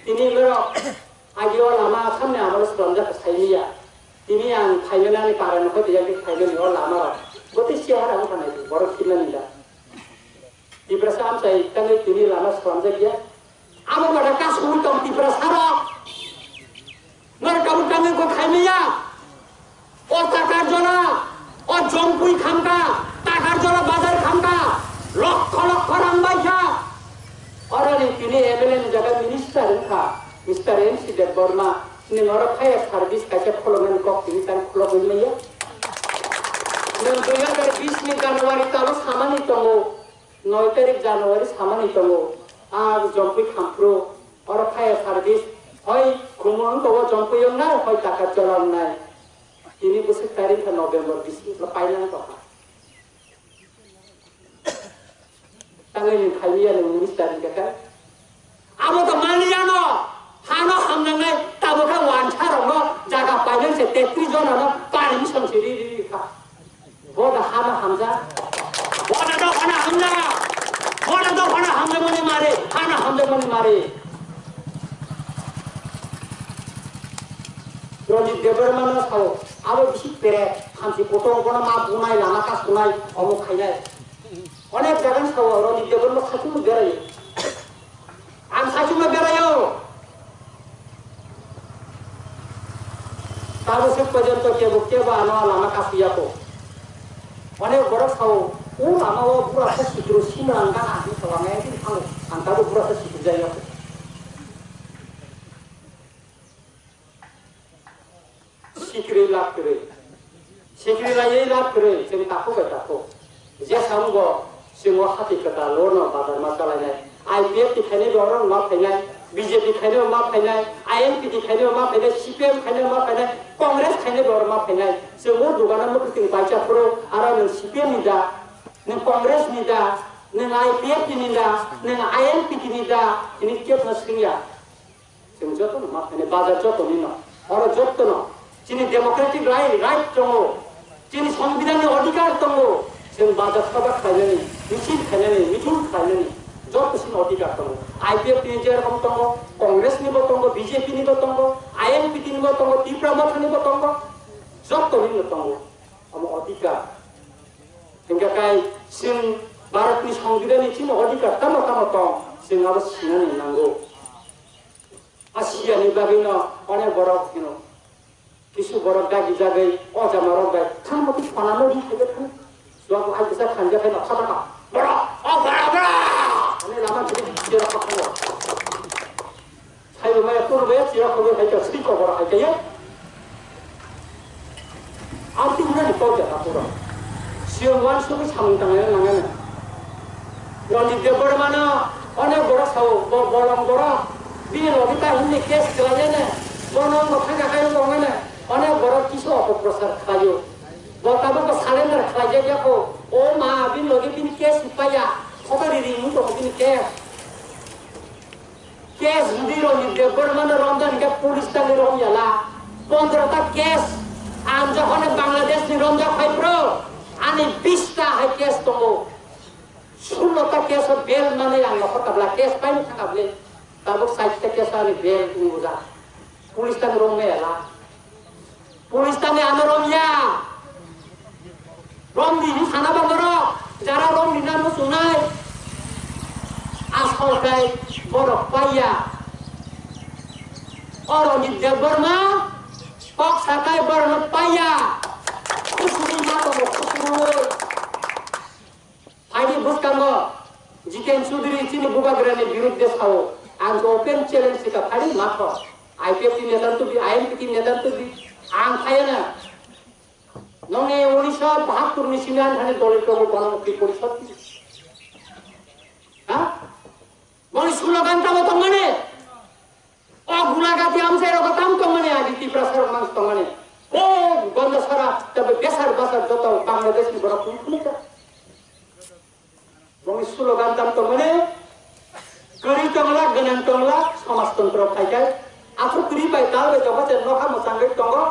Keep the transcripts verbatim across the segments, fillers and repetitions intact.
Tini borok agi o lama samni amolo swnamjak kha saimanya. Tini ang phaimani para nokho tiyang khe phaimani o lama rok. Botwi siya hara wngkha nai borok sinani da. Tiprasa amchai tangwi tini lama swnamjak ya. Amo bada kasugwi tong Tiprasa rok. Nor kabu tangwi kok khaimanya. O Takarjola, o Jompui khamkha, Takarjola bazar khamkha, lokho lokho rang baikha. Oroni tini M L A ni jaga minister wngkha, Mister M C Debbarma, nwng oro fire service kaisa kholomani kok tini tang kholobwi maya. Nwng dui hazar bish ni January talo samani tongo, noi tarik January samani tongo, a Jompui khamphru, oro fire service, hoi Khumulwng tongo Jompui wngnai, hoi Takarjola wngnai. Tini bwswk tarik kha November bisingo painang tongkha. Tangwi nwng khaimaya nwng minister ni khe. Abo to manliyano. Hano hamjaknai tabuk khe wansa rokno jaga painang se tetris jonano permission se ri ri ri kha. Boda hano hamjak. Boda dophano hamjak. Boda dophano hamjakmani mari. Hano hamjakmani mari. Ranjit Debbarma no sao, abo bisi pere, hamsi kotor kono ma bunai, lama kasunai, omo khainai. Onek jaga ni sao, Ranjit Debbarma saichung no berai. Ang saichung no berai o. Tabo se porjonto kebo, kebo ano lama kasuya ko. Onek borok sao, o lama o bura se sikiro sima ang gana ang sao, ang ekdin thango. Ang tabo bura se sikir jaya ko. Sikiri lab kwrwi. Sikiri laiwi lab kwrwi, chwng takhuk bai takhuk. Jesa wngbo, chwng o hati kwtal o no badar ma chalainai. I P F T khainai bo oro ma phainai, B J P khainai bo ma phainai, I N P T khainai bo ma phainai, C P M khainai bo ma phainai, Congress khainai bo oro ma phainai. Chwng o dugano mwkhwtwng baisa phuru, aro nwng C P M ni da, nwng Congress ni da, nwng I P F T ni da, nwng I N P T ni da, hwnwi kebo no swngya. Chwng jotono ma phainai, bazar jotonino, oro jotono chini democratic right, right tongo, chini songbidhanni odhikar tongo, chwng bazar sabha khlainani, michil khlainani, meeting khlainani joto chini odhikar tongo. I P F T ni jerokom tongo, Congress ni bo tongo, B J P ni bo tongo, I N P T ni bo tongo, Tipra Motha ni bo tongo, jotonino tongo omo odhikar. Hingkha kai chwng Bharatni songbidhanni chini odhikar tamo tamo tong, chwng abo sinani nango. A siyani bagwino onek borok hino. Kisu borok dagi jagwi o jamarok bai thangmati phonano ri khaide thang. Suaku hai kisa khanja khai noksa taka. Borok, o borok, borok! Ani lama chiri chiri rok khamu. Saibo maya turu maya chiri rok khamu hai ka sri kobor hai kaya. Ang tini nani kau jata pura. Siyong wan suku samung tangaya nangana. Ranjit Debbarmano onek borok sao, bo bolong borok. Bini logi ta himni case khlaiyane. Bono wngbo thangka khairok tongnane. Onek borok kisu opoprosar khlaio. Bo tabuk bo surrender khlaijak yako. O ma bini logi bini case paya. Khoto riri wng tongo bini case. Case jodi Ranjit Debbarmano romjak hingke police tangwi romyala. Pondro ta case. Ang jokhon Bangladesh ni romjak phai bro. Ani bish ta hai case tongo. Sullo ta case o bail manwi ang nokhor kabla case paini thangkha bwle. Tabuk sait ta case o ani bail wngbo jak. Police tangwi romyala. Police tangwi ano romya. Romdi hinwi sana ba norok. Jara romdi na muchungnai. Asol kai borok paiya. O Ranjit Debbarma kok sakai borokno paiya. Kusugwi ma tongo, kusugwi. Phaidi bwskango Jiten Chaudhary chini bubagrani birudde sao, ang khe open challenge sika phaidi matho. I P F T ni neta tubi, I N P T ni neta tubi, ang phaiya na. Nongni unisho bahattur ni simi ang thani doli tongo bono mukti porishod ni. Ha? Boni slogan tamo tongmani? O gulagati amchai rok tam tongmani, agi Tiprasa rok mang tongmani. O Gondasara, tabe besar basar joto Bangladesh ni borok tong khulika. Boni slogan tam tongmani, kwrwi tongla, gwnang tongla, somajtontro phaikai. Athuk kwrwi bai tal bai tongkha je nokha mwchangwi tongo.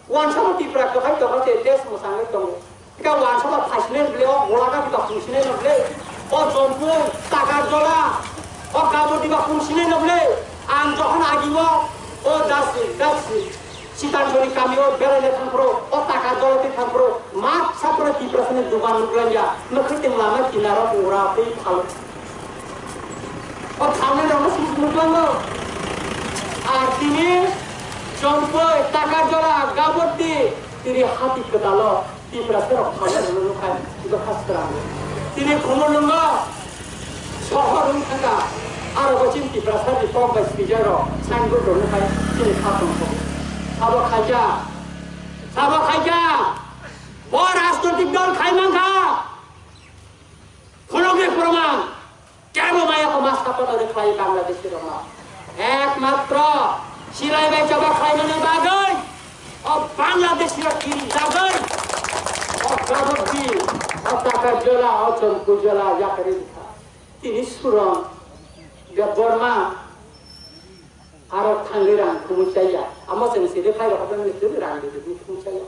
Wansama Tipra kwkhai tongkha je desh mwchangwi tongo. Ika wansama phaisinai bwle, o golaka diba phungsinai no bwle, o Jompui, Takarjola, o Kabur diba phungsinai no bwle. Ang jokhon Sitancholi kamio belaina thangphuru, o taka jolotwi thangphuru, mat saphuru Tiprasani dugan nuklangya, mwkhwtwng lama kinaro ura twi phal. O thalnai rokno simi simi nuklango. Ar tini chompoi, taka jola, gaboti, tiri hati kwtalo, Tiprasa rok phalna rwna nukhai, jokha srang. Tini khumulwngo sohor wng thangkha, aro bo chini Tiprasa ni kok bai swijak rok signboard rok nukhai, chini kha tongkho. Sabo khaikha, sabo khaikha, bo rajnoitik dol khai mankha. Phunukni phwrwngmang, kebo maya ko mas kapan ori khlai Bangladeshi rokno. Ekmatro silai bai choba khlaimani bagwi o Bangladeshi rok kiri jagwi o Gaboti, o Taka Jola, o Chomku Jola yakari kha. Tini Suron, Debbarma, aro thangwi rang khumui chaya. Amo chwng sidi phai rok hapang ni rang di di khumui chaya.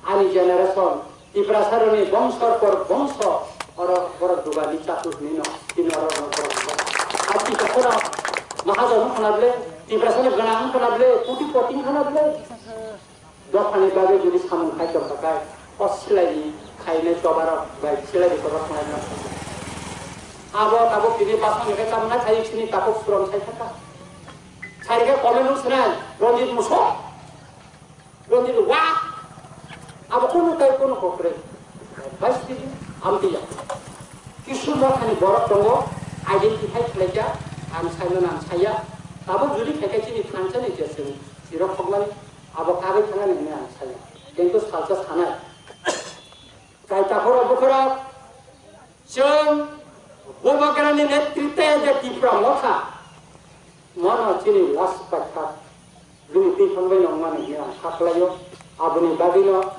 Ani generation, Tiprasaroni bongsor por bongso, oro borok dugani chatur hwnwi no, tini oro no borok dugani. Ati kaphoro, mahajon khana ble, Tiprasani gwnang khana ble, kuti poti khana ble. Dophani bagwi jodi samung khai tong kha khai, o silaini khainai chobarok bai silaini choba khlai no. Abo tabuk tini basong ni khe chamna khai sini tabuk surom sai kha. Sai khe comment no sinai, Ranjit Muso. Rondil wa abo kunu kai kunu kokre. Bais tigi amtiya. Kisu mothani borok tongo, identify khlaija, ang saimano ang saya. Tabuk juli khaikha chini thansa ni jeswng sirok khokmani, abo kagwi thangani hwnwi ang saya. Kintu salsa sanai. Kai takhoro bukhorok, chwng Bubagrani netritwe je Tipra Motha, mono chini last paikha, bini twi thangbai nongmani hwnwi ang kha khlaio. Aboni bagwino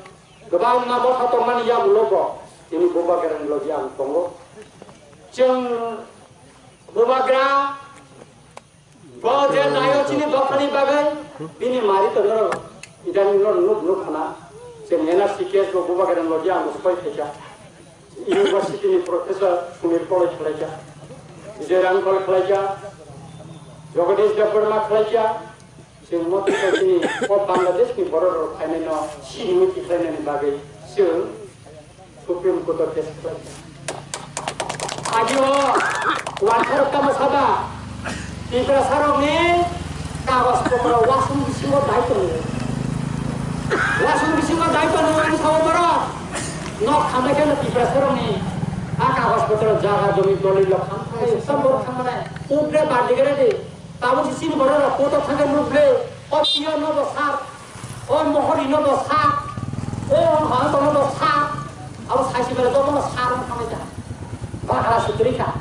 kwbangma motha tongmani yagulo bo chini Bubagrani logi ang tongo. Chwng Bubagra Bo je nayo chini dophani bagwi bini mari to norok idani norok nuk nuk khna. Chwng N R C case bo Bubagrani logi ang soi khaikha. University ni professor Sumir Koloi khlaikha. Vijay Rangkhol khlaikha. Jagadish Debbarma khlaikha. Chwng mo twi chini o Bangladesh ni borok rok phainai no sini muitu khlainani bagwi chwng Supreme Court o case khlai. Agi o wansarok tamo saba, Tiprasarokni kagoj potro wasung bisingo dai tongo. Wasung bisingo dai tongo wngwi sao borok. Nok khamai kheno Tiprasarokni a kagoj potro jaga jomi dolil rok khamkha. Ekdom borok thangmani. Upre bardi gere di. Tabuk si chini borok rok kotor thangkhe nukle, o piyo no bo sak, o mohori no bo sak, o hang no bo sak, abo saisi bele joto no sar wng thangkha. Bakla sutri kha.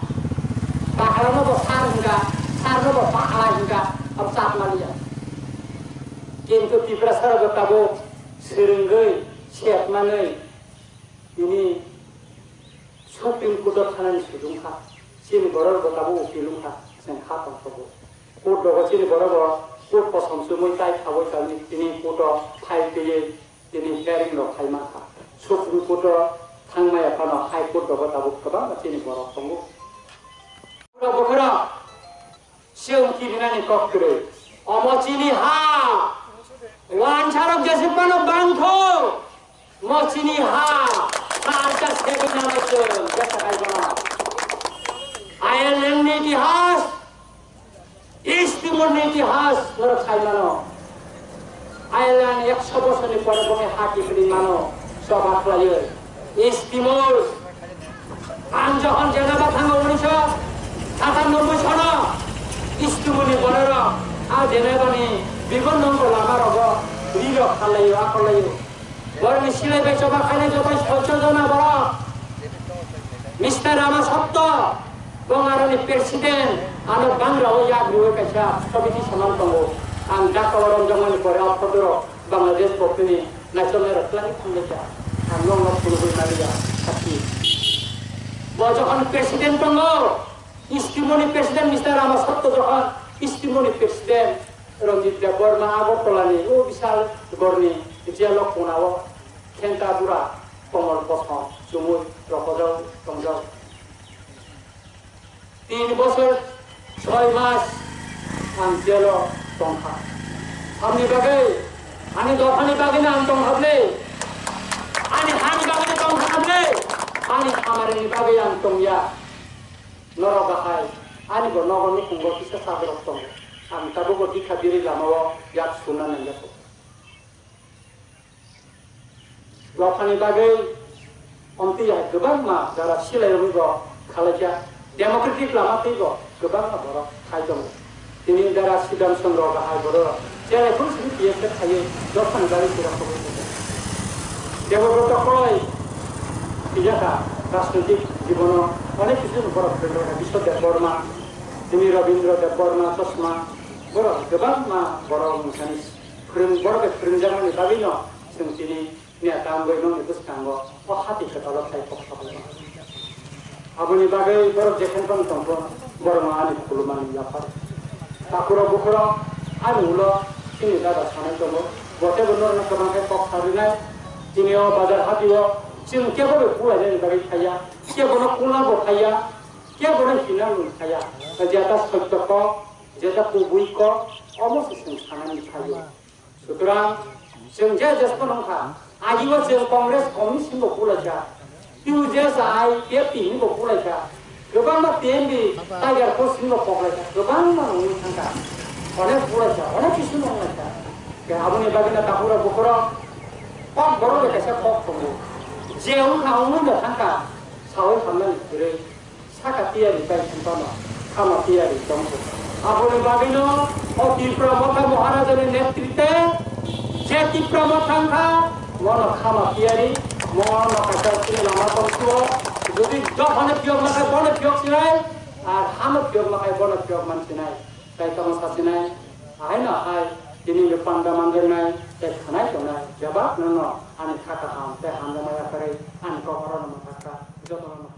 Bakla no bo sar hingka, sar no bo bakla hingka, abo chat maliya. Kintu Tiprasa rok bo tabuk swrwngwi, sepmanwi, tini Supreme Court o thanani sujung kha, chini borok bo tabuk ukil wng kha, chwng ha tong thogo. Court rogo chini borok bo court kosom chumui tai khaui kami tini court o file twiwi tini hearing rok khai man kha. Supreme Court o thang maya phano High Court rogo tabuk kwbangma chini borok tongo. Borok bokhorok Chwng kirinani kok kwrwi. Omo chini ha. Wansarok jesuk mano bangkho. Mo chini ha. Salsa sebi nano chwng. Jesa kai bono. Ireland ni itihas. East Timor ni itihas. Norok sai mano. Ireland ekso bosorni pore boni ha kiphilwi mano, choba khlaiwi. East Timor, ang jokhon Geneva thango unisho satannobboi sono, East Timor ni bororok a Geneva ni bibol nongko lama rogo rirok khallaio, akollaio. Borokni silai bai choba khainai joto soicho jona borok. Mister Rama Sotto, Bongaroni president, ano bangra o yak riwi kaisa committee saman tongo. Ang dakolo romjakmani pore o photorok Bangladesh bokni naisongnai rok twlangwi thanglaikha. Ang nokno phunugwi maliya, sakhi. Bo jokhon president tongo, East Timor ni president Mister Rama Sotto jokhon East Timor ni president Ranjit Debbarma Agartala ni o bisal gorni jail o khonao khenta bura komol kosom chumui rohorjak tongjak. Tin bosor soi mas ang jelo tongkha. Amni bagwi Ani dophani bagwino ang tong hable. Ani hani bagwino tong hable. Ani hamarini bagwi ang tongya. Norok bahai. Ani bo nogo nukhungo kisa sabrok tongo. Ang tabukbo dikha biri lamao yak suna nangya. Dophani bagwi omtwi hai kwbangma jara silai rwgwi bo khalaikha, democratic lama twi bo kwbangma borok khai tongo. Tini jara Sudam Chondro bahai borok chele phuru simi P S F khaiwi dophani bagwi kwrak khobwi tongkha. Debobroto Koloi twijaka rajnoitik jibono onek kisu borok phwrwngkha, Biswa Debbarma, tini Rabindra Debbarma Chosma, borok kwbangma borok wngkha ni. Phwrwng-, borok bai phwrwngjakmani bagwino chwng tini neta wngwi nokni bwskango o hati kwtalo khai kok sabaima. Aboni bagwi borok jephru phano tongkho, borokno ani khulumani yaphar. Takhurok bukhurok ani ulo chini dada sanai tongo, bo teibo norokno kwbang khe kok sarinai. Tini o bazar hatio chwng kebo bai kulainani bagwi khaiya, kebono kulna bo khaiya, kebono hinna bo khaiya. Jeta sotyo kok, jeta kubui kok, omo se chwng sanani khaio. Sutrang, chwng je jespo nongkha, ajibo chwng Congress communist hinbo kulaikha, T U J S I P F T hinbo kulaikha, kwbangma T M B Tiger Force hinbo koklaikha, kwbangma nongwi thangkha, onek kulaikha, onek kisu nonglaikha. Khe aboni bagwino takhurok bukhurok kok borok bai kaisa kok tongo, je wngkha wngwi no thangkha, sawi hamnani kwrwi. Saka tiyari bai sintano, khama tiyari tongkho. Aboni bagwino o Tipra Motha Maharajani netrite je Tipra Motha wngkha, mono khama tiyari, mono kaisa chini lama tongsuo. Jodi dophano phiyok makhai bono phiyok sinai, ar hano phiyok makhai bono phiyok man sinai. Tai tamo sa sinai, ahaino ahai, tini be panda manjaknai, tai khanai tongnai, jabab nono ani kha kaham, tai hamjakma yakarwi, ani kokorono mwthakha, jotono.